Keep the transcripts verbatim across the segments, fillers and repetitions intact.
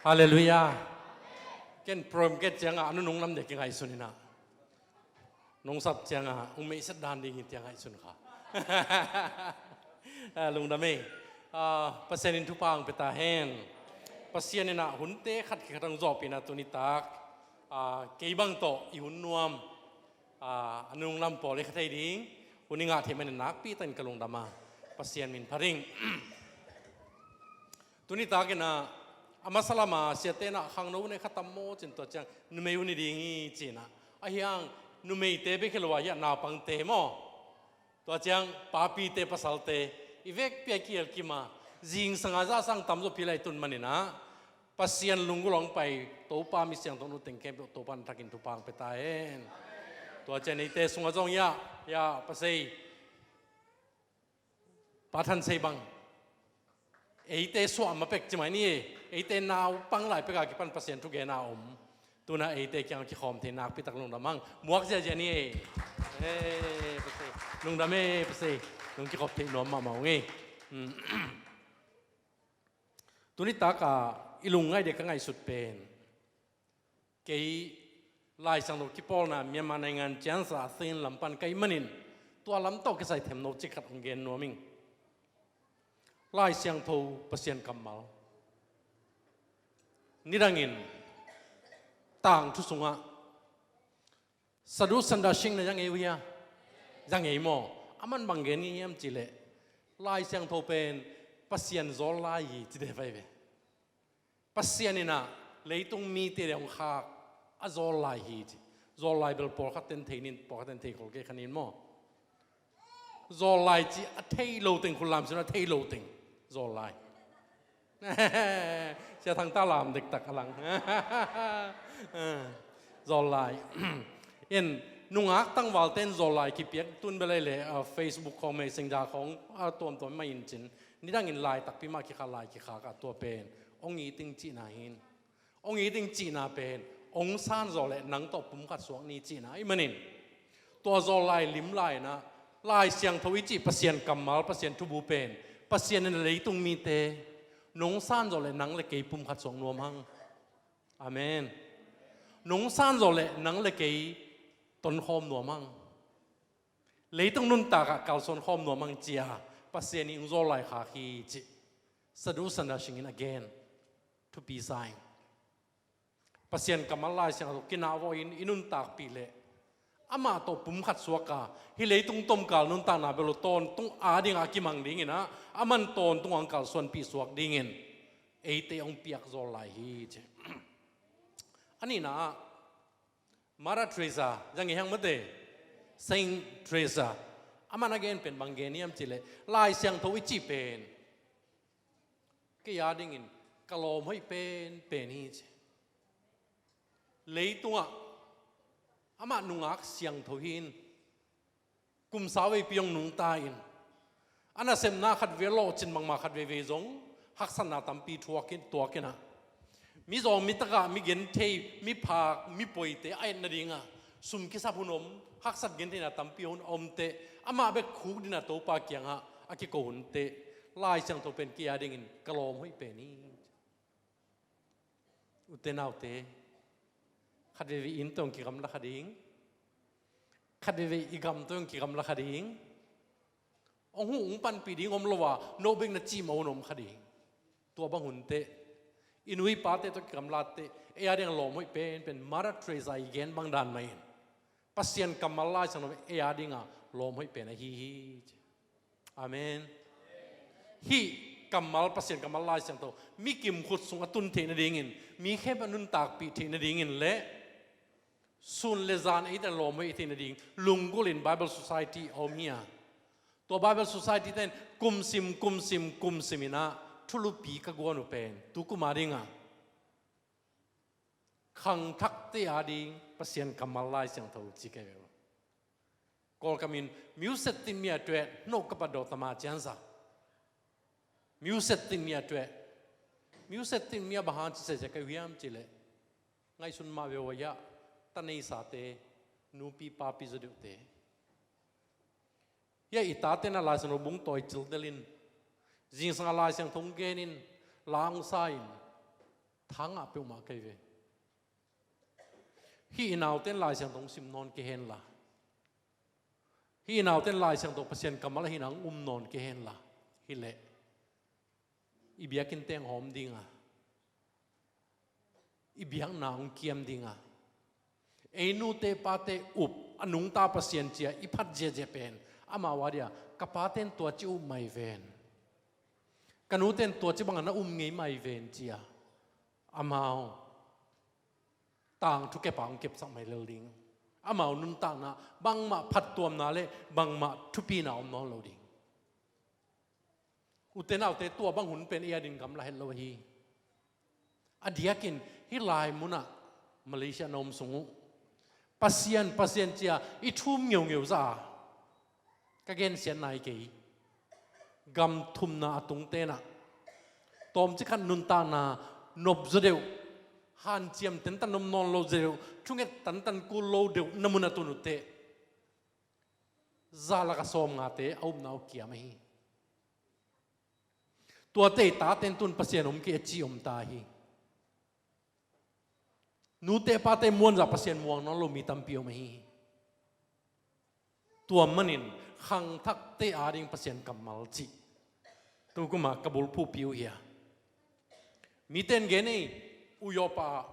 Halleluiah. Ken program ket ciangah a nunung lam dek kingaihsun inah, nong sap ciangah ung meihset dan ding hi tiang ngaihsun kha. Ah, lungdam ei. Ah, Pasian in thupha ang pia ta hen. Pasian inah hunte khat khat ang zawhpih inah tuni tak, ah, kei bang tawh i hun nuam, ah, a nunung lam pawl i kha thei ding hun i ngah theih manin nakpi takin ka lungdam a, Pasian min pha ding. Tuni takin ah, a masa lama siate inah khangno hun ei kha tam maw cin, tua ciang numei hun hi ding hi cinah. Ahi hang numeite bek hi lo a, hi a naupangte maw, tua ciang papite pasalte i vekpi a kihelkim a, zingsang a zahsang tamzaw pil a i tun manin ah, Pasian lunggulh hong pai Topa mi siangtho nu teng khempeuh Topa in a thakin thupha ang pia ta hen. Tua ciang eite sungah zong, ya, ya, Pasei, Pa Than Sei bang, eite suah ma pek ci mai ni e. Eite naupang lai pek a kipan Pasian thugen a om. Tuna eite kiang kikhawm thei nakpi tak lungdam ang. Muak ziahziah ni e. Eh, Pasei. Lungdam e, Pasei. Nong kikhop theih nuam mahmah ung e. Mm. Tuni taka i lungngaih dek ka ngaihsut pen, kei Lai Siangtho kipawlna Myanmar naingan ciansa a Thin lam pan ka hih manin, tua lam tawh kisai themno cik khat hong gen nuam ing. Lai Siangtho Pasian kammal, nidangin tangthu sungah Sadhu Sundar Singh na za ngei uh hia? Za ngei maw? Aman bang gen ngei hiam cihleh, Lai Siangtho pen Pasian zawl lai hi ci te vai ve. Pasian inah leitung mite le hong khak a zawl lai hi ci. Zawl lai bel pawlkhat ten thei nin, pawlkhat ten thei khol kei kha nin maw? Zawl lai ci a thei lo teng khut lam sin, a thei lo teng zawl lai. Sia Thang ta lam dektak a lang. Zawl lai. In, nungak tangval ten zawl lai kipiak tun belai le, ah, Facebook khawng, Messenger khawng, ah, tuamtuam mah in cin. Nidangin lai takpi mah kikha, lai kikha ka tua pen hong it ing cihna hin. Hong it ing cihna pen hong sanzaw le nang tawh pumkhat suak ni cihna ahih manin, tua zawl lai lim lai inah Lai Siangtho i cih Pasian kammal, Pasian thubu pen Pasian in leitung mite nong sanzaw le nang le kei pumkhat suak nuam hang. Amen. Nong sanzaw le nang le kei tonkhawm nuam hang. Leitung nuntakah kalsuan khawm nuam hang cia Pasian in hong zawl lai khak hi cih Sadhu Sundar Singh in a gen. Thupi sa ing. Pasian kammal Lai Siangtho kinah vawh in i nuntakpih leh amah tawh pumkhat suak a, hih leitung tomkal nuntakna bel uh tawntung adingah a kimang dingin ah, aman tawntung hong kalsuanpih suak dingin eite hong piak zawl lai hi ci. A nihna ah Mother Teresa, zang i hang mate, Saint Teresa, aman a gen pen bang gen hiam cihleh, Lai Siangtho i cih pen kei a dingin ka lawm hoih penpen hi ci. Leitungah amah nungak siangtho hi in, kum sawtpi hong nungta in, a nasepna khatvei a lawhcin bangmah khatveivei zong haksatna tampi thuak in, tuak in ah, mizawng mitakah mi genthei, miphak mipuite a et nadingah sum kisap hun om, haksat gentheihna tampi hun a om teh, amah bek khukdin ah Topa kiangah a kiko hun teh, Lai Siangtho pen kei a dingin ka lawm hoih pen hi. Ute naute, khatveivei inn tawh hong kigamla kha ding, khatveivei i gam tawh hong kigamla kha ding, hong huh hong panpih ding om lo a, no bek na cihmawh hun om kha ding. Tua bang hun teh, i nu i pate tawh kigamla teh, ei a dingah lawm hoih penpen Mother Teresa i gen bang dan mah in, Pasian kammal Lai Siangtho ei a dingah lawm hoih pen ahi hi ci. Amen. Hih kammal, Pasian kammal Lai Siangtho mi kimkhut sung a tun theih nadingin, mi khempeuh a nuntakpih theih nadingin le sun le zan eite lawm hoih theih nading lunggulh in Bible Society a om hi a. Tua Bible Society ten kumsim, kumsim, kumsim in ah thulupi ka guan uh pen tu kum a dingah khangthakte a ding Pasian kammal Lai Siangtho ci ka hi ve uh. Kawlkam in, "Miuset tin mia tuet, no ka pat dawh tama ciansa." Miuset tin mia tuet. Miuset tin mia bang hang ci sese ka hiam cihleh, ngaihsun mah ve uh a, ta neisate, nupi papi zaw deuhte. Hia i tate na Lai Siangtho bung tawi cil delin, zingsang a Lai Siangtho hong genin, la hong sa in, Thangah peuhmah kei ve. Hih i nauten Lai Siangtho hong sim nawn kei henla, hih i nauten Lai Siangtho Pasian kammal ah hih nang um nawn kei henla, hileh i biakinn teng hawm dinga, i biakna hong kiam dinga, ei nute pate up a nungta Pasian cia i phat ziahziah pen amau a dia, ka paten tua ci up mai ven, ka nuten tua ci banga na um ngei mai ven cia amau tangthu kepa hong kepsak mai lel ding. Amau nuntakna bangmah phattuamna le bangmah thupina om nawn lo ding. Ute naute, tua bang hun pen ei a dingin gamla het lo ahi. A diakin hih lai munah Malaysia na om sung uh Pasian, Pasian cia i thum ngeungeu za a, ka gensiatna hi kei. Gam thumna a tung tenah tawmcik khat nuntakna nop zaw deuh, hanciam tantan om nawn lo zaw deuh, thunget tantan kul lo deuh na mun a tun uh teh, za lak a sawmngate a upna uh kiam ahi. Tuate i taten tun Pasian om kei a ci om ta hi. Nute pate muanzah Pasian muang nawn lo mi tampi om ahi hi. Tua manin khangthakte ading Pasian kammal cih tu kuma ka bulphuhpi uh hi a. Mite in gen ei, Uyopa ah,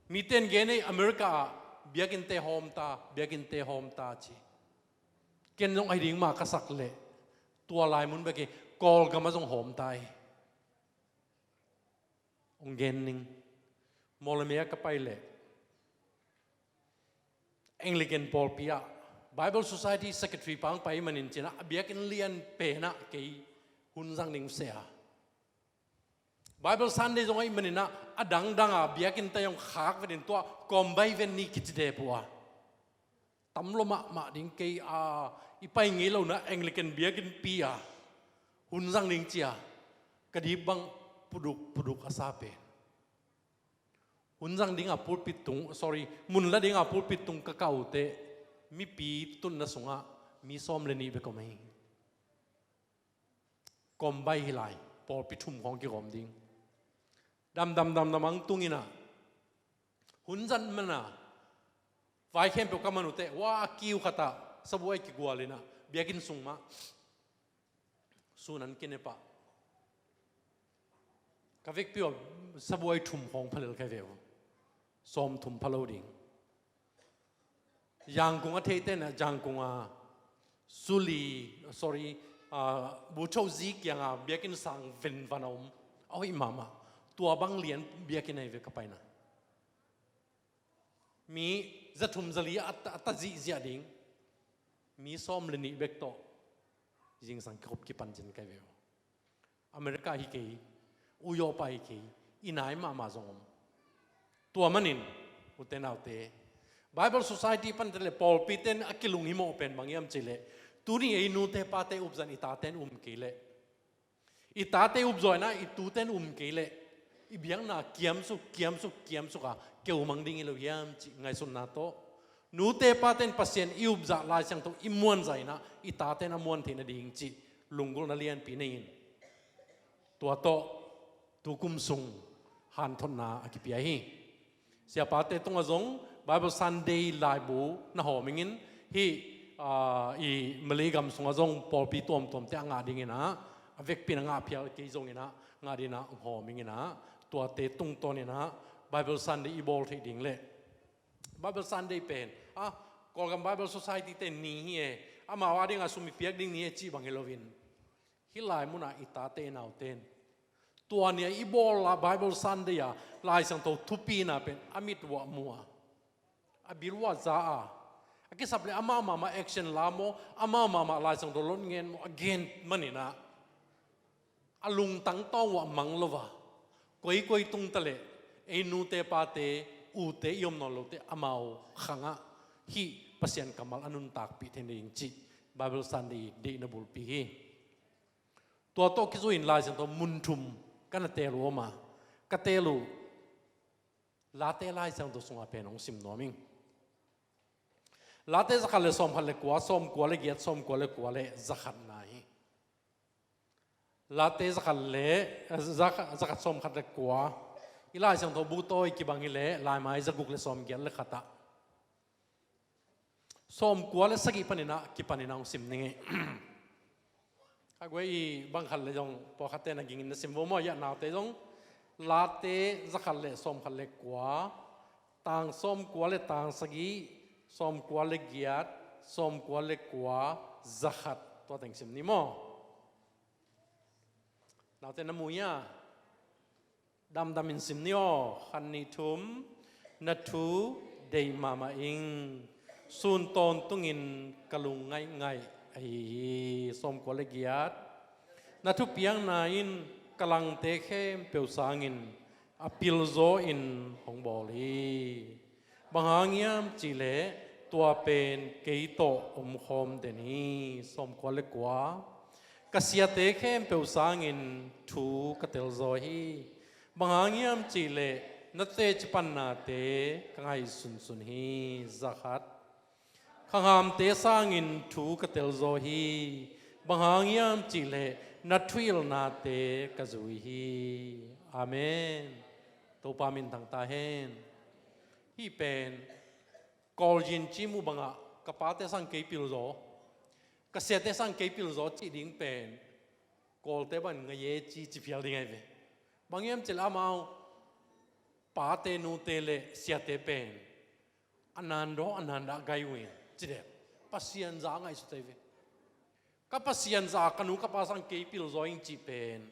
mite in gen ei, America ah biakinnte hawm ta, biakinnte hawm ta ci. Ken zong ahi ding mah ka sak leh tua lai mun bek hi, Kawlgam ah zong hawm ta hi. Hong gen ning. Mawlamei ah ka pai leh Anglican pawlpi ah Bible Society secretary pa hong pai manin cinah a biakinn lian penah kei hun zang ding seh a, Bible Sunday zong ahih maninah a dangdang a biakinn tei hong khak vetin tua kawmbai ven ni kici dep uh a, tam lo mahmah ding kei a, i pai ngei lohna Anglican biakinnpi a hun zang ding cia ka dip bang puduk puduk a sa pen. Hun zang dinga pulpit tung, sorry, mun la dinga pulpit tung ka kah uh teh mipi tunna sungah mi sawm le nih bek om hi. Kawmbai hi lai, pawlpi thum khawng kigawm ding. Damdam damdam ang tunginah hun zan mana vai khempeuh ka man uh teh, wa, a kiu khatah sabuai kigualinah biakinn sung mah sun an kinepah. Ka vekpi uh a sabuai thum khawng phalel ka ve uh. Sawm thum phalo ding. Yangkung a theite na Yangkung a suli, sorry, uh, buchauzi kianga biakinn sang venvan a om. A hoih mahmah. Tua bang lian biakinn ahi ve ka paina. Mi zathum zali a ta, a ta zihziah ding. Mi sawm le nih bek tawh zingsang kikhop kipancin kai ve uh. America hi kei, Uyopa hi kei, i nai mahmah zong om. Tua manin ute naute, Bible Society pante le pawlpiten a kilunghimawh pen bang hiam cihleh, tuni ei nute pate upzan i taten um kei leh, i tate upzawina i tuten um kei leh, i biakna kiamsuk kiamsuk kiamsuk a keumang ding hi lo hiam cih ngaihsutna tawh, nute paten Pasian i upzah Lai Siangtho i muanzah inah i taten a muan theih nading cih lunggulhna lianpi nei in. Tua tawh tukum sung hanthotna a kipia hi. Siapate tungah zong Bible Sunday laibu na hawm ingin, hih, aa, i Malay gam sungah zong pawlpi tuamtuamte a ngah dinginah, a vekpin a ngah phial kei zonginah ngah dinah hawm inginah, tuate tungtawninah Bible Sunday i bawl theih ding leh, Bible Sunday pen a, Kawlgam Bible Society te ni hi e, amau a dingah sum i piak ding ni e cih bang hi loin, hih lai munah i tate i nauten tua ni a i bawl a Bible Sunday a Lai Siangtho thupina pen a mit uah mu a, a bil uah za a, a kisap le amau mahmah action la maw, amau mahmah Lai Siangtho lot ngen maw, a gen maninah a lungtang tawng uah mang lo a, koikoi tungta leh ei nute pate, ute i om nawn lote amau khangah hih Pasian kammal a nuntakpih thei nading cih Bible Sunday deihna bulpi hi. Tua tawh kizui-in Lai Siangtho mun thum ka na teel uh om a, ka teel uh Late Lai Siangtho sungah pen hong sim nuam ing. Late zakhat le sawmkhat le kua, sawmkua le giat, sawmkua le kua le zakhatna hi. Late zakhat le, eh, zakhat, zakhat sawmkhat le kua. I Lai Siangtho bu tawi kibang hileh, Laimai zaguk le sawmgiat le khat ah, sawmkua le sagih panin ah kipanin ah hong sim ning ei. Kha guai, i bang khat le zong pawlkhatte na gingin na sim vo maw, i a naute zong Late zakhat le sawmkhat le kua, tang sawmkua le tang sagih, sawmkua le giat, sawmkua le kua, zakhat, tua teng sim ni maw. Naute na mu ia? Damdamin sim ni aw. Khan, nih, thum. Na thu deih mahmah ing. Sun tawntungin ka lung ngaihngaih ahi hi. Sawmkua le giat. Na thupiakna in ka langte khempeuh sangin a pilzaw in hong bawl hi. Bang hang hiam cihleh tua pen kei tawh omkhawm den hi. Sawmkua le kua. Ka siate khempeuh sangin thu ka telzaw hi. Bang hang hiam cihleh na teci pannate ka ngaihsunsun hi. Zakhat. Khanghamte sangin thu ka telzaw hi. Bang hang hiam cihleh na thuhilhnate ka zui hi. Amen. Topa minthang ta hen. Hih pen Kawlzin ci mu bangah, ka pate sang kei pilzaw, ka siate sang kei pilzaw cih ding pen Kawlte bang ngai e ci, ci phial ding ahi ve. Bang hiam cihleh amau pate, nute le siate pen a nandaw a nandah gai uh in, ci dek, Pasian za a ngaihsut ahi ve. Ka Pasian za, ka nu ka pa sang kei pilzaw ing cih pen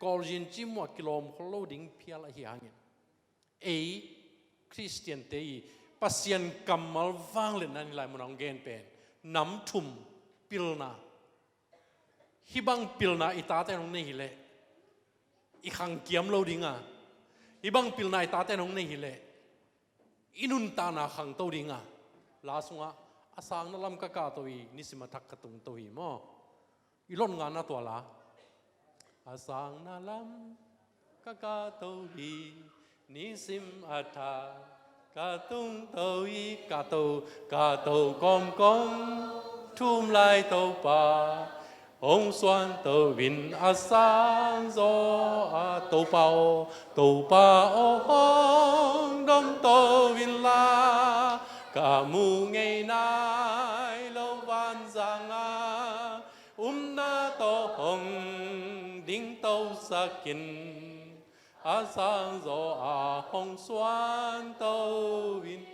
Kawlzin ci mu ah kilawm khol lo ding phial ahi hangin, ei Khristiante i Pasian kammal vangliatna in hih lai munah hong gen pen nam thum pilna. Hih bang pilna i tate in hong nei hileh i khang kiam lo ding a, hih bang pilna i tate in hong nei hileh i nuntakna khangto ding a. La sungah, a sangna lam ka kahto hi, nisim a thak ka tungto hi maw. I lotngahna tua la. A sangna lam ka kahto hi, nisim a thak ka tungto hi. Kahto, kahto kawmkawm, thum lai Topa hong suanto in, a sangzaw a Topa aw, Topa aw, hong domto inla. Ka muh ngei nai lo vanzang a upna tawh hong dingtosak in, a sangzaw a hong suanto in.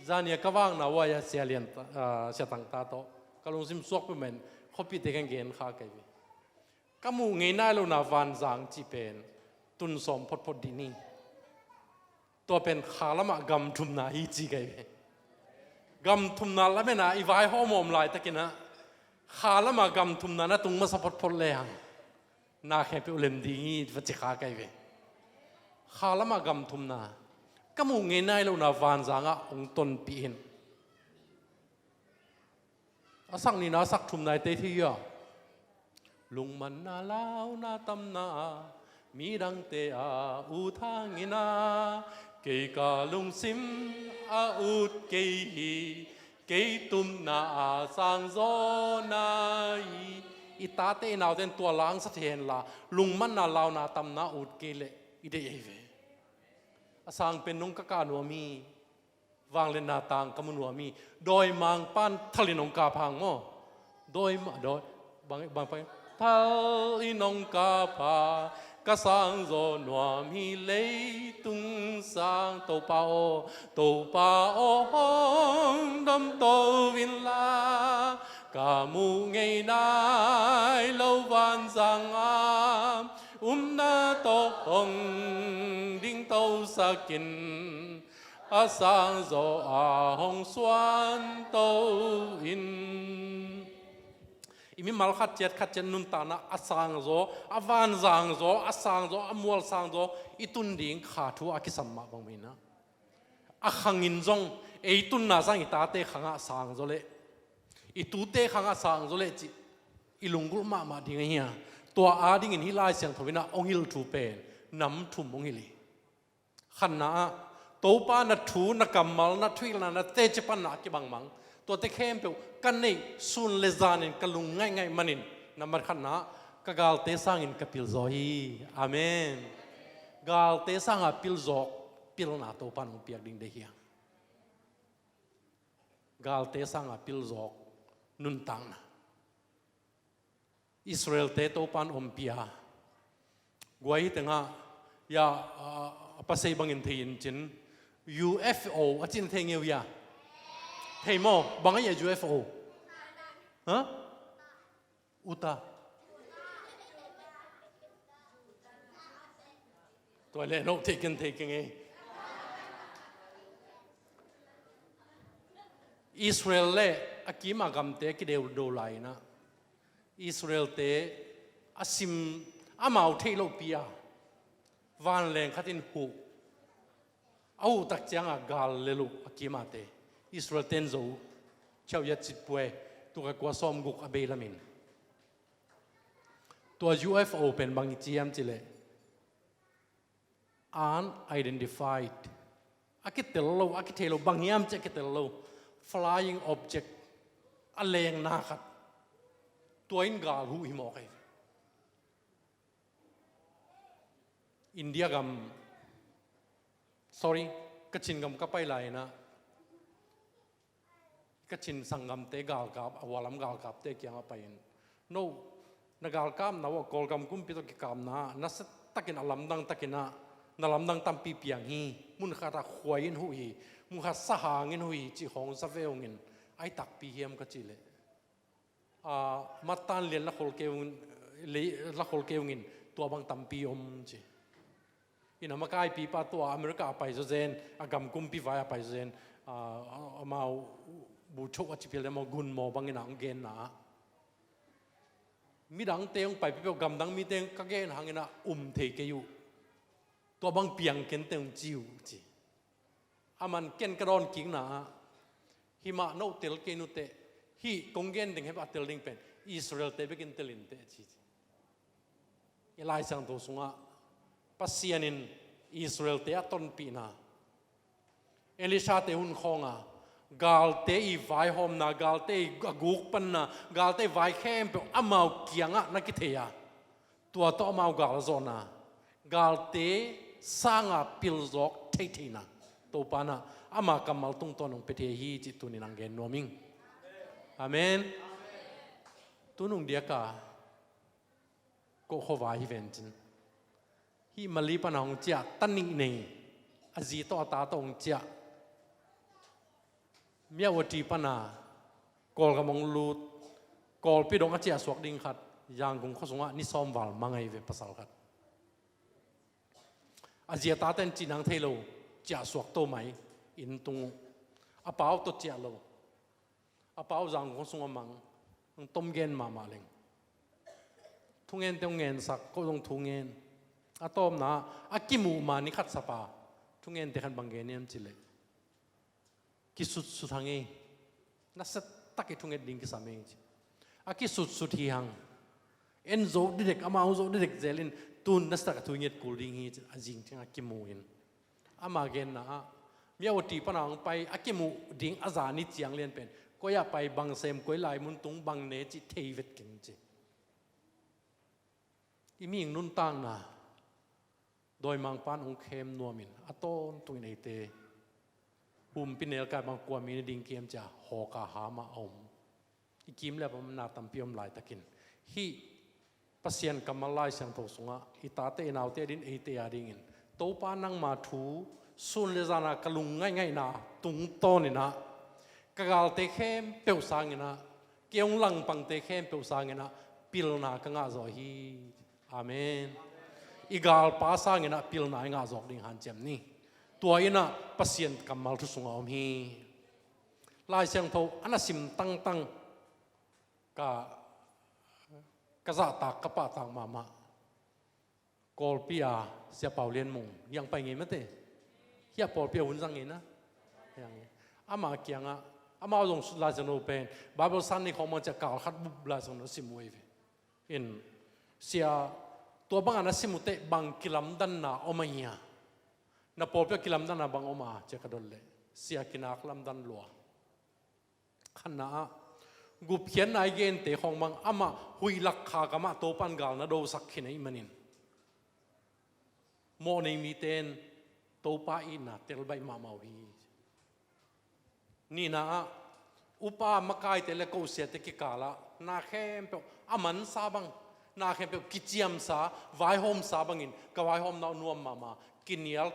Zani a ka vakna uai a Sia Lian, ah, Sia Tang ta tawh ka lungsim suak peuhmah in khuapihte kan gen kha kei ve. Ka muh ngei nai lohna vanzang cih pen tun sawm photphot dih ni. Tua pen kha lamah gam thumna hi ci kei ve. Gam thumna lamen a i vaihawm a om laitakin ah, kha lamah gam thumna na tung masa photphot lehang, na khempeuh lem ding hi va ci kha kei ve. Kha lamah gam thumna, ka muh ngei nai lohna vanzang ah hong tonpih in. A sak nihna, a sak thumna i tei thei hia? Lungmanna launa tamna a, midangte a ut hangin a, kei ka lungsim a ut kei hi. Kei tupna a sangzawhna hi. I tate i naute in tua la hong sa thei henla, lungmanna launa tamna a ut kei leh i deih ahi ve. A sang pen nong ka kah nuam hi. Vangliatna tang ka mu nuam hi. Dawimangpa'n thal in hong kap hang maw. Dawima, dawi, bang, bang, bang. Thal in hong kap a, ka sangzaw nuam hi leitung sang. Topa aw, Topa aw, hong domto inla. Ka muh ngei nai lo vanzang a, upna tawh hong dingtosak in, a sangzaw a hong suanto in. I mimal khat ciat khat ciat nuntakna a sangzaw, a vanzangzaw, a sangzaw, a mualsangzaw i tun ding kha thu a kisam mah bang mah in a, a khang in zong ei tunna sang i tate khangah sangzaw leh, i tute khangah sangzaw leh cih i lunggulh mahmah ding ahi a. Tua adingin hih Lai Siangtho in a hong hilh thu pen nam thum hong hilh hi. Khatna ah, Topa na thu, na kammal, na thuhilhna, na teci panna a kibangmang, tuate khempeuh ka neih, sun le zanin ka lung ngaihngaih manin, nambat khatna ah, ka galte sangin ka pilzaw hi. Amen. Galte sanga pilzawk pilna Topan hong piak ding deih hiam? Galte sanga pilzawk nuntakna. Israelte Topan ompia. Guai hi tengah, ya, a, a pasei bangin thei in cin, U F O a cin thei ngeu ya. Thei maw, bang a ya U F O? Ha? Uta. Tua le no thei ken thei keng ei. Israel le a kima gamte a kideu do lai inah, Israelte a sim, amau theih lohpi a vanleng khat in huh. A huh tak cianga gal le luh a kimate. Israelte in zo ciau ya citpue, tua ka kua sawm guk a beilamin. Tua U F O pen bang i ciam cileh unidentified. A kitel lo, a kithei lo, bang hiam ci a kitel lo. Flying object. A lengna khat. Tua in gal huh hi mawk ei. India gam, sorry, Kachin gam ka pai lai inah, Kachin sanggamte galkap, a hualam galkapte kiangah pai in, no, na galkapna uh a Kawlgam kumpi tawh kikapna ah nasiatakin a lamdang takinah na lamdang tampi piang hi. Munkhatah khuai in huh hi, munkhat sahang in huh hi cih khawng sa ve ungin, ai takpi hiam ka cih leh, a, mattan lian la khol kei ungin, lei, la khol kei ungin, tua bang tampi om ci. Ina makaipipa tua America a pai zawzen, a gam kumpi vai a pai zawzen, a, a, amau buchoh a ci pial le maw, gunmaw bangin a hong genna ah, midangte hong pai peuhpeuh, gamdang mite hong ka gen hangin a um thei kei uh. Tua bang piang kente hong ci uh ci. A man ken ka dawn kikna ah, himah no tel kei nuteh, hih kong gen ding hepah tel ding pen Israelte bekin tel inteh ci ci. I Lai Siangtho sungah Pasian in Israelte a tonpihna, Elishate hun khawnga, galte i vaihawmna, galte i a gukpanna, galte i vai khempeuh amau kiangah na kithei a, tua tawh amau gal a zawhna, galte sanga pilzawk theitheina Topa inah ama kammal tungtawn hong pia thei hi cih tunin ang gen nuam ing. Amen. Tunung diaka Kohkhovai hi vencin, hih Mali pana hong ciah, ta nih nei, a zi tawh a ta tawh hong ciah, Myawaddy pana Kawlgam hong lut, Kawlpi dong a ciahsuak ding khat, Yangon khua sungah ni sawm val mang ahi ve, pasal khat. A zi a tate in cih nang thei lo, ciahsuak to mai, inn tung uh. A pa uh tawh ciah lo. A pa uh Yangon khua sungah mang, hong tom gen mahmah leng, thungente hong ngensak, ko zong thungen. A tawpna ah a kimuh ma ni khat sapa thungente khat bang gen hiam cileh, kisutsut hang ei, nasiatak i thunget ding kisam ei ci. A kisutsut hi hang. En zo didek, amau zo didek zelin, tun nasiatak a thu i nget kul ding hi ci. A zing ciang a kimu in, ama genna ah, Myawaddy pana hong pai a kimuh ding a zani ciang lian pen, koi ah pai, bang sem, koi lai mun tung, bang ne cih thei vet keng ci. I mihing nuntakna, dawimangpa'n hong khem nuamin, a tawntungin eite humpi nelkai bang kua mi na ding kiam cia hawka hamah a om. I kim le pamna tampi om laitakin, hih Pasian kammal Lai Siangtho sungah i tate i naute adin eite adingin, Topa, nangma thu sun le zana ka lung ngaihngaihna tungtawninah, ka galte khempeuh sanginah, kei hong langpangte khempeuh sanginah pilna ka ngahzawh hi. Amen. I galpa sanginah pilna i ngahzawk ding hanciam ni. Tua innah Pasian kammal thu sungah om hi. Lai Siangtho a na sim tangtang ka, ka zahtak, ka pahtak mahmah Kawlpi a Sia Pau Lian Mung hiang pai ngei mate. Hiah pawlpi a hun zang ngei na. Hiang ngei. Ama kiangah, amau zong Lai Siangtho pen Bible Sunday khawng mang ciah kal khat bup Lai Siangtho sim uh ei ve. In, Sia, tua bangah na sim uh teh bang kilamdanna om a hia? Na pawlpi a kilamdanna bang om a, ciah ka dot leh, Sia, kinak lamdan lua. Khatna ah, gupkhiatna i gente khawng mang amah huih lakkhak amah Topan gal na dosak khin ahih manin, Mawhnei mite in Topa itna tel baih mahmah uh hi. Nihna ah, upa makaite le ko siate kikalah na khempeuh a mansa bang, na khempeuh kiciamsa, vaihawmsa bangin ka vaihawmna uh nuam mahmah, kinial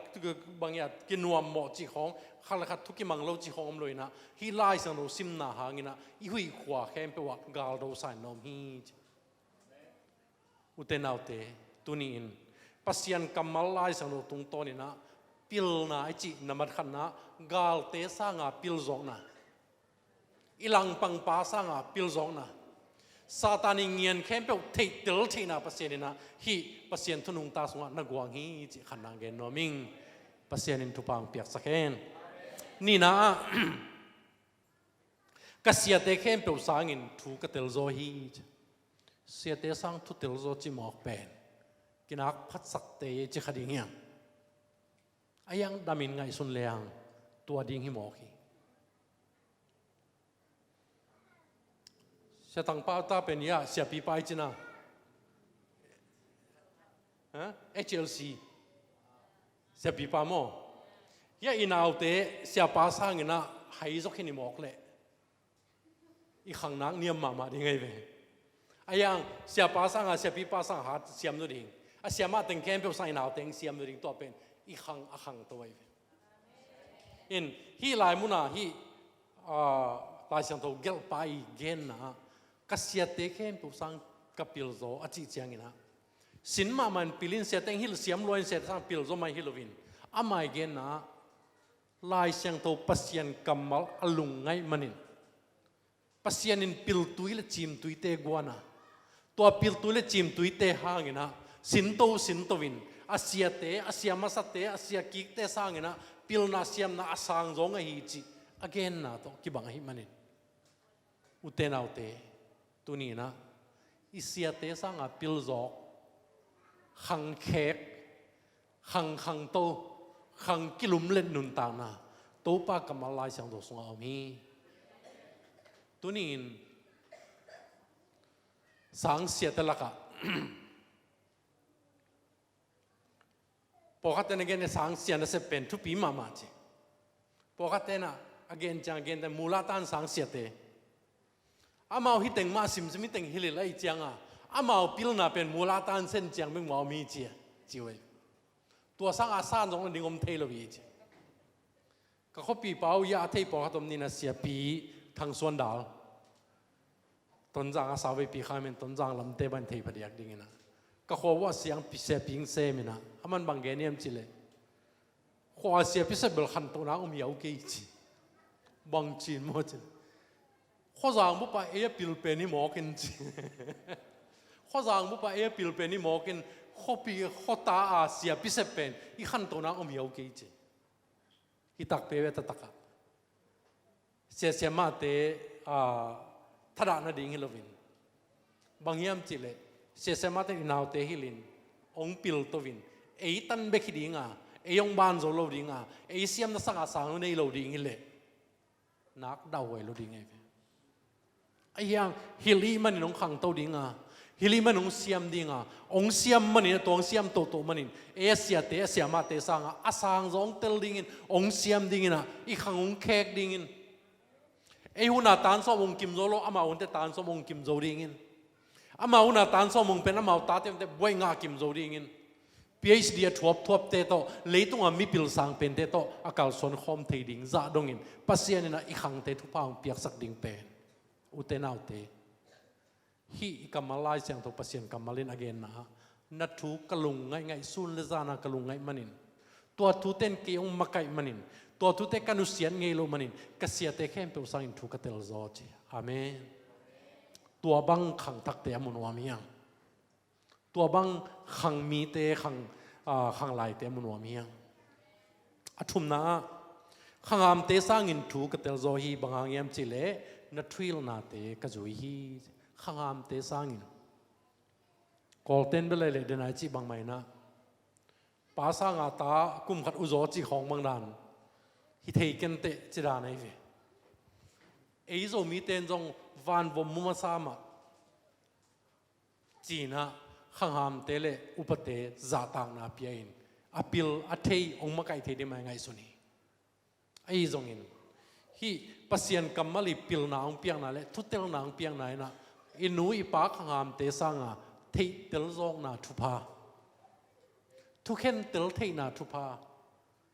bangin a kinuam mawh cih khawng, khat le khat thu kimang lo cih khawng om lo in ah, hih Lai Siangtho simna hangin ah i huih khua khempeuh ah galdo sa in na om hi ci. Ute naute, tuni-in Pasian kammal Lai Siangtho tungtawnin ah pilna i cih na matkhatna, galte sanga pilzawkna, i langpangpa sanga pilzawkna, Satan i ngian khempeuh theihtel theihna Pasian in ah hih Pasian thu nungta sungah na guang hi cih khatna gen nuam ing. Pasian in thupha hong piaksak hen. Nihna ah, ka siate khempeuh sangin thu ka telzaw hi. Siate sang thu telzaw cimawk pen kinak phatsakte ci kha ding hiam? A hiang damin ngaihsun leng tua ding hi mawk hi. Sia Tangpa ta pen hiah siapipa i cina. Ha? H L C. Siapipa maw? Hiah i naute siapa sangin ah hai zawk hi ni mawk leh i khangnak niam mahmah ding ahi ve. A hiang siapa sanga siapipa sanga hat siam lo ding, a siamah teng khempeuh sang i nauteng siam lo ding, tua pen i khang a khangto ahi ve. In hih lai muna hih Lai Siangtho gelhpa i genna ah ka siate khempeuh sang ka pilzaw a cih ciangin ah, sin mahmah in pil in siate hong hilh siam lua in siate sang pilzaw mah hi loin, amah i genna ah Lai Siangtho Pasian kammal a lungngaih manin Pasian in piltui le cimtuite guan a, tua piltui le cimtuite hangin ah sinto sinto in a siate, a sia masate, a sia kikte sangin ah pilna siamna a sang zawng ahi cih a genna tawh kibang ahih manin, ute naute, tuni-in ah i siate sanga pilzawk, khangkhek, khang khangto, khang kilumlet nuntakna Topa kammal Lai Siangtho sungah a om hi. Tuni-in sang siate lakah pawlkhatte na gen sang sia nasep pen thupi mahmah ci. Pawlkhatte na a gen ciang a gente mulatan sang siate, amau hi teng mah simsim hi teng hilh leh i cianga amau pilna pen mulatan sen ciang bek mah om hi cia ci uh hi. Tua sanga sang zong na ding om thei lo hi ci. Ka khuapipa uh hiah a thei pawlkhat om ni-in ah, siapi Thang Suan Dal, Tonzang a sau veipi kha men Tonzang lamte bang thei phadiak dingin ah, ka khua uh a siangpi siapi hong sem in ah, aman bang gen hiam cih leh, khua a siapi sep bel khantohna om hiau kei ci. Bang ci-in maw ci. Khuazang bup ah ei a pil pen hi mawk in ci. Khuazang bup ah ei a pil pen hi mawk in, khuapi khuata a siapi sep pen i khantohna om hiau kei ci. Hi takpi ve, taktak ah sia siamahte thadah nading hi loin, bang hiam cih leh sia siamahte in i naute hilhin hong pilto in, ei tan bek hi dinga, ei hong ban zo lo dinga, ei siamna sanga sang lo nei lo ding hi leh nak dauhuai lo ding ahi ve. Ahi hang hilh i hih manin hong khangto dinga, hilh i hih manin hong siam dinga, hong siam manin, a tua hong siam tohtoh manin ei a siate, a siamahte sanga a sang zaw hong tel dingin, hong siam dingin ah i khang hong khek dingin, ei hun a tan sawm hong kim zo lo, amau hunte tan sawm hong kim zo dingin, amau hun a tan sawm hong pen amau tate hunte buai ngah kim zo dingin, P H D a thuapthuapte tawh, leitunga mipil sang pente tawh a kalsuan khawm thei ding zah dongin Pasian in ah i khangte thupha hong piaksak ding pen, ute naute, hih i kammal Lai Siangtho Pasian kammal in a genna ah, na thu ka lungngaih ngaih, sun le zana ka lungngaih manin, tua thute in kei hong makaih manin, tua thute ka nusiat ngei loh manin ka siate khempeuh sangin thu ka telzaw ci. Amen. Tua bang khangthakte a mu nuam hiang. Tua bang khangmite, khang, aa, khanglaite a mu nuam hiang. A thumna ah, khanghamte sangin thu ka telzaw hi, bang hang hiam cih leh na thuhilhnate ka zui hi. Khanghamte sangin. Kawlten bel leh denai cih bangmah in ah, pa sanga ta kum khat uzaw cih khawng bang dan hi thei kenteh ci dan ahi ve. Ei Zomite in zong vanvom mu masa mah ci-in ah khanghamte le upate zahtakna pia-in a pil a thei hong makaih thei ding mah i ngaihsun hi. Ahi zongin hih Pasian kammal i pilna hong piakna le thutelna hong piakna inah i nu i pa khanghamte sanga theihtel zawkna thupha, thukhentel theihna thupha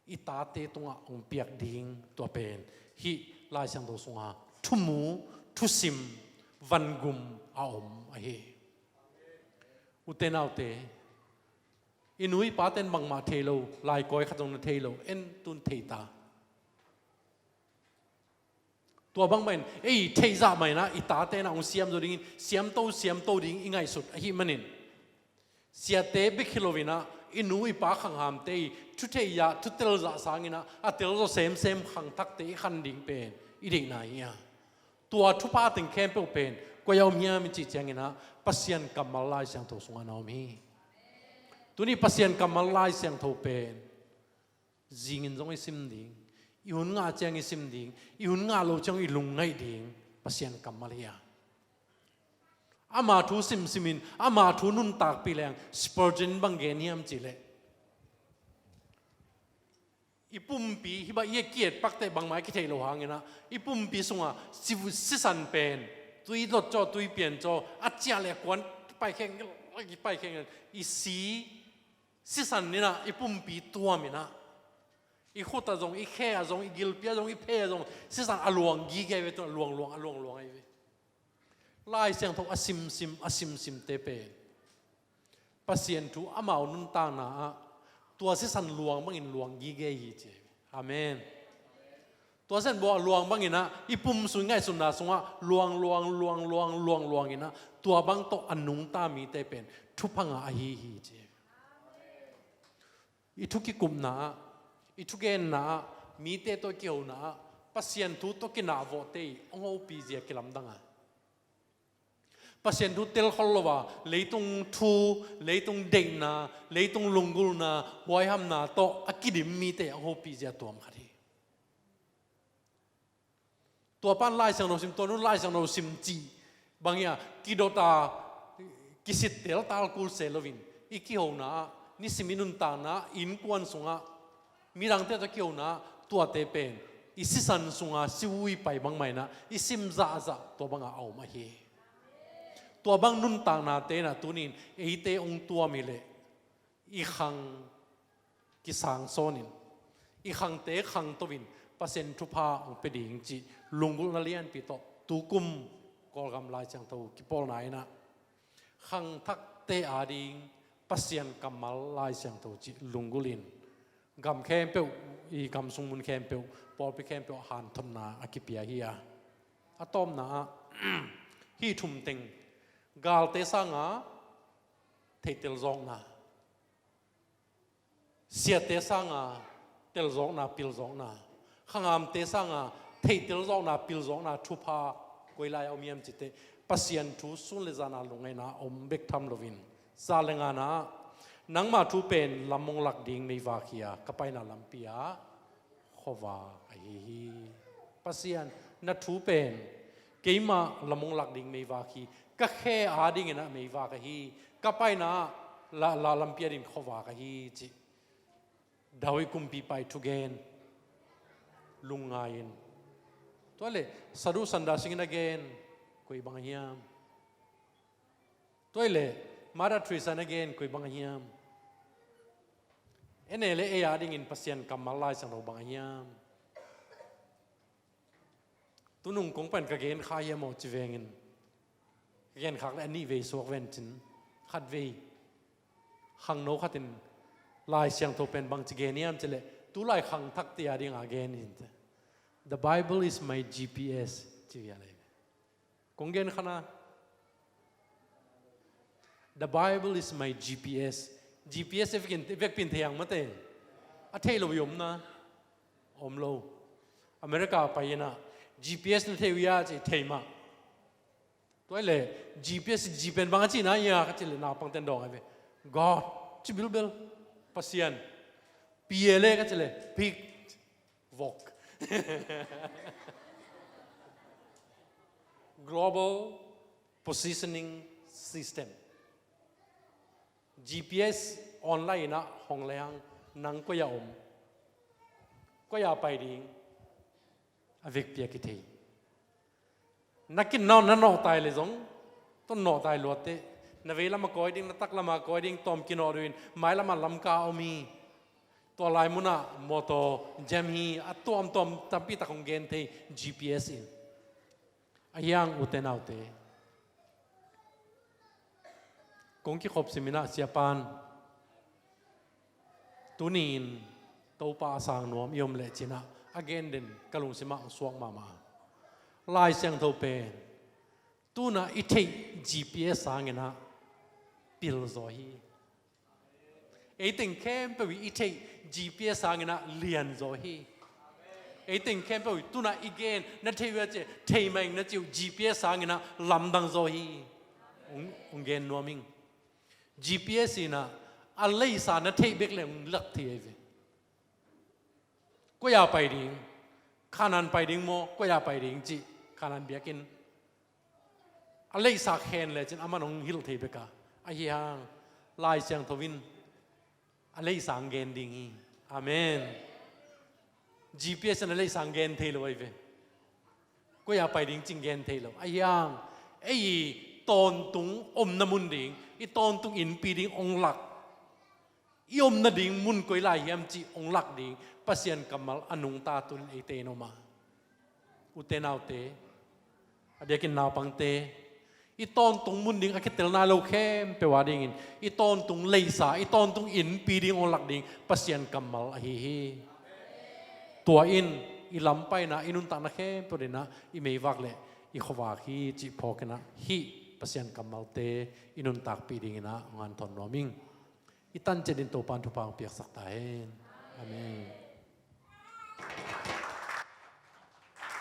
i tate tungah hong piak ding, tua pen hih Lai Siangtho sunga thumu, thusim, vangum a om ahi. Ute naute, i nu i paten bangmah thei lo, laikawi khat zong na thei lo, en tun thei ta. Tua bangmah in ei theihzah mah inah i tate na hong siam zo dingin siamto siamto ding i ngaihsut ahih manin, siate bek hi loinah i nu i pa khanghamte i thutheihzah thutelzah sanginah a telzaw semsem khangthakte i khan ding pen i deihna hi a. Tua thupha teng khempeuh pen koi a om hiam i cih cianginah Pasian kammal Lai Siangtho sungah na om hi. Tuni Pasian kammal Lai Siangtho pen zingin zong i sim ding, i hun ngah ciang i sim ding, i hun ngah lo ciang i lungngaih ding Pasian kammal hi a. Ama thu simsimin ama thu nuntakpih leng Spurgeon bang gen hiam cihleh, i pumpi hih bang i kiet pakteh bangmah i kitheih lo hanginah i pumpi sunga si- sisan pen tui dot caw tui pian caw a ciah le kuan paikheng paikheng i si sisan inah i pumpi tuam inah i khut ah zong, i khe ah zong, i gilpi ah zong, i phe ah zong sisan a luang gige ve, tua luang luang a luang luang ahi ve. Lai Siangtho a simsim a simsimte pen Pasian thu amau nuntakna ah tua sisan luang bangin luang gige hi ci. Amen. Tua sisan bua luang banginah i pum sung i ngaihsutna sungah luang luang luang luang luang luanginah tua bang tawh a nungta mite pen thupha ngah ahi hi ci. I thu kikupna ah, i thugenna ah, mite tawh i kihona ah Pasian thu tawh kinahvawhte i hong hopih zia kilamdang a, Pasian thu telkhol lo a leitung thu, leitung deihna, leitung lunggulhna, huaihamna tawh a kidim mite a hopih zia tuam khat hi. Tua pan Lai Siangtho sim, tua nun Lai Siangtho sim cih bang hi a, kidot a kisit teltal kul se loin i kihona ah, nisim i nuntakna ah, innkuan sungah midangte tawh kihona ah, tuate pen i sisan sunga siwui pai bangmah inah i sim zahzah tua bangah a om ahi. Tua bang nuntaknate inah tunin eite hong tuam hileh i khang kisang sawnin i khangte khangto in Pasian thupha hong pia ding cih lunggulhna lianpi tawh tukum Kawlgam Lai Siangtho kipawlna inah khangthakte ading Pasian kammal Lai Siangtho cih lunggulhin gam khempeuh, i gam sung mun khempeuh, pawlpi khempeuh hanthotna a kipia hi a. A tawpna ah hih thum teng, galte sanga theihtel zawkna, siate sanga telzawkna, pilzawkna, khanghamte sanga theihtel zawkna, pilzawkna thupha koi lai a om hiam cih teh, Pasian thu sun le zana lungngaihna a om bek tham loin, za le ngana ah, nangma thu pen lam hong lak ding meivak hi a, ka paina lampi ah khuavak ahi hi. Pasian, na thu pen keimah lam hong lak ding meivak hi, ka khe adingin ah meivak ahi, ka paina ah la, la lampi adingin khuavak ahi cih David kumpipa i thugen lungngai in. Tua leh Sadhu Sundar Singh in a gen koi bang a hiam? Tua leh Mother Teresa in a gen koi bang a hiam? Ene le ei adingin Pasian kammal Lai Siangtho bang a hiam? Tunung kong pan ka gen kha hiam aw ci vengin, ka gen khak le a nih vei suak ven cin, khat vei khangno khatin Lai Siangtho pen bang ci gen hiam ci leh, tu lai khangthakte adinga gen in te. The Bible is my G P S ci via lei. Kong gen khana. The Bible is my G P S. G P S i vekpin thei ang mate. A thei lo i omna om lo. America pai inah G P S na thei uh ia ci thei mah. Tua leh G P S G pen bang a cihna ia ka ci leh naupangten dawng ai ve. God ci bilbel. Pasian. P L A ka ci leh pig. Vok. Global Positioning System. G P S online inah hong leng Nang koi-ah om, koi-ah pai ding a vekpi a kithei. Na kinawh na nawhtai le zong, tua nawhtai luatteh, na veilam a kawi ding, na taklam a kawi ding, tawm kinawh duhin, mailam a Lamka om hi. Tua lai munah mawtaw jam hi, a tuamtuam tampi tak hong gen thei, G P S in. Ahi hang ute naute, kong kikhop siminah siapan, tuni-in Topa a sang nuam i om leh cinah a gen den ka lungsimah hong suak mahmah. Lai Siangtho pen tunah i theih G P S sanginah pil zaw hi. Eiteng khempeuh i theih G P S sanginah lian zaw hi. Eiteng khempeuh tunah i gen na theih uh a cih thei mah ing na cih uh G P S sanginah lamdang zaw hi. Hong, hong gen nuam ing. G P S inah a leisa na theih bek le hong lak thei ahi ve. Koi-ah pai ding, Kanaan pai ding maw, koi-ah pai ding cih, Kanaan biakinn a leisa khen lecin aman hong hilh thei bek a. Ahi hang Lai Siangtho in a leisa hong gen ding hi. Amen. G P S in a leisa hong gen thei lo ahi ve. Koi-ah pai ding cih hong gen thei lo. Ahi hang ei i tawntung omna mun ding, i tawntung innpi ding hong lak, i omna ding mun koi lai hiam cih hong lak ding Pasian kammal a nungta tunin eite in om a. Ute naute, a diakin naupangte, i tawntung mun ding a kitel nai lo khempeuh a dingin i tawntung leisa, i tawntung innpi ding hong lak ding Pasian kammal ahi hi. Tua in i lampaina, i nuntakna khempeuh dinah i meivak le i khuavak hi cih phawkinah hih Pasian kammalte i nuntakpih dinginah hong hanthawn nuam ing. I tancet in Topa in thupha hong piaksak ta hen. Amen.